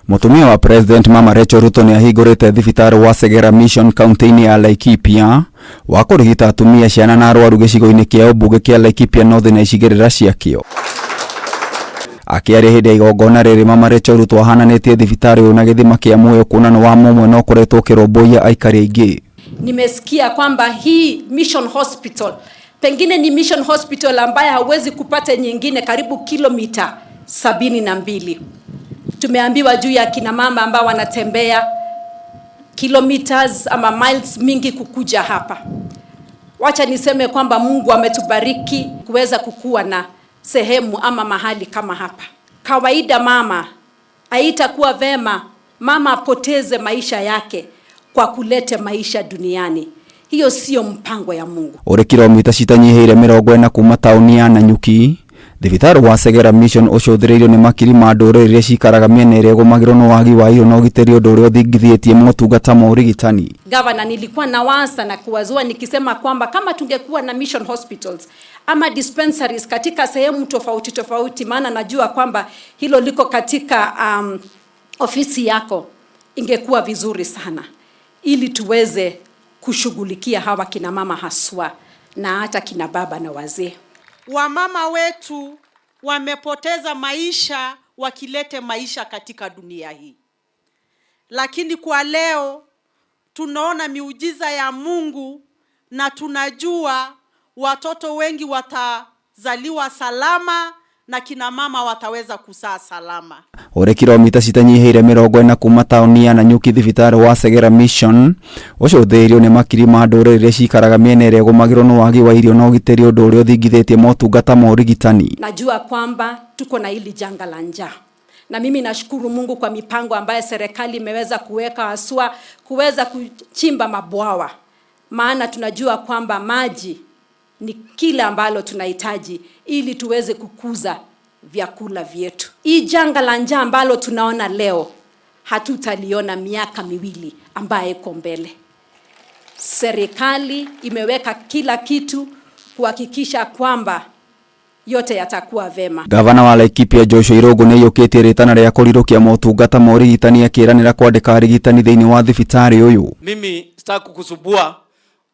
Mutumia wa President Mama Rachel Ruto nĩ ahingũrĩte thibitarĩ wa Segera Mission kaunti-inĩ ya Laikipia wa kũrigita atumia, ciana na arwaru gĩcigo-inĩ kĩa ũmbunge kĩa Laikipia North na icigĩrĩra ciakĩo. Akĩaria hĩndĩ ya igongona rĩrĩ, Mama Rachel Ruto ahananĩtie thibitarĩ ũyũ na gĩthima kĩa muoyo, kuona nĩ wa mũmwe na ũkoretwo ũkĩrũmbũiya aikari aingĩ. Nimesikia kwamba hii Mission Hospital pengine ni Mission Hospital ambaye hauwezi kupata nyingine karibu kilomita 72. Tumeambiwa juu ya kina mama ambao wanatembea kilometers ama miles mingi kukuja hapa. Wacha niseme kwamba Mungu ametubariki kuweza kukua na sehemu ama mahali kama hapa. Kawaida mama, haitakuwa vema mama apoteze maisha yake kwa kulete maisha duniani. Hiyo sio mpango ya Mungu. Ũrĩ kilomita citanyihĩire 40 kuma taũni ya Nanyuki, thibitarĩ wa Segera Mission ũcũthĩrĩirio nĩ makiri ma ndũrĩrĩ iria cikaraga mĩena ĩrĩa ĩgũmagĩrwo nĩ wagi wa irio na ũgitĩri, ũndũ ũrĩa ũthingithĩtie motungata ma ũrigitani. Gavana, nilikuwa nawaza na kuwazua nikisema kwamba kama tungekuwa na mission hospitals ama dispensaries katika sehemu tofauti tofauti, maana najua kwamba hilo liko katika ofisi yako, ingekuwa vizuri sana ili tuweze kushughulikia hawa kina mama haswa na hata kina baba na wazee. Wamama wetu wamepoteza maisha wakilete maisha katika dunia hii, lakini kwa leo tunaona miujiza ya Mungu na tunajua watoto wengi watazaliwa salama na kina mama wataweza kuzaa salama. Ũrĩ kilomita citanyihĩire 40 kuma taũni ya Nanyuki, thibitarĩ wa Segera Mission ũcũthĩrĩirio nĩ makiri ma ndũrĩrĩ iria cikaraga mĩena ĩrĩa ĩgũmagĩrwo nĩ wagi wa irio na ũgitĩri, ũndũ ũrĩa ũthingithĩtie motungata ma ũrigitani. Najua kwamba tuko na hili janga la njaa, na mimi nashukuru Mungu kwa mipango ambayo serikali imeweza kuweka, haswa kuweza kuchimba mabwawa, maana tunajua kwamba maji ni kile ambalo tunahitaji ili tuweze kukuza vyakula vyetu. Hii janga la njaa ambalo tunaona leo hatutaliona miaka 2 ambayo iko mbele. Serikali imeweka kila kitu kuhakikisha kwamba yote yatakuwa vema. Gavana wa Laikipia Joshua Irungu nĩ aiyũkĩtie rĩtana rĩa kũrirũkia motungata ma ũrigitani, akĩranĩra kwandĩka arigitani thĩinĩ wa thibitarĩ ũyũ. Mimi sitaki kukusumbua,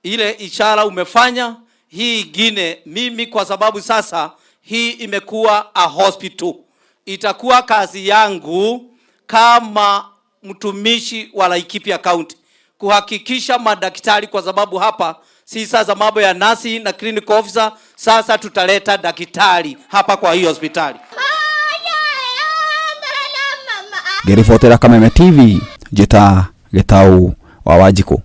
ile ishara umefanya hii ingine, mimi kwa sababu sasa hii imekuwa a hospital, itakuwa kazi yangu kama mtumishi wa Laikipia County kuhakikisha madaktari, kwa sababu hapa si sasa mambo ya nurse na clinical officer, sasa tutaleta daktari hapa kwa hii hospitali. Ngĩribotera Kameme TV, njĩta Gĩtau wa Wanjikũ.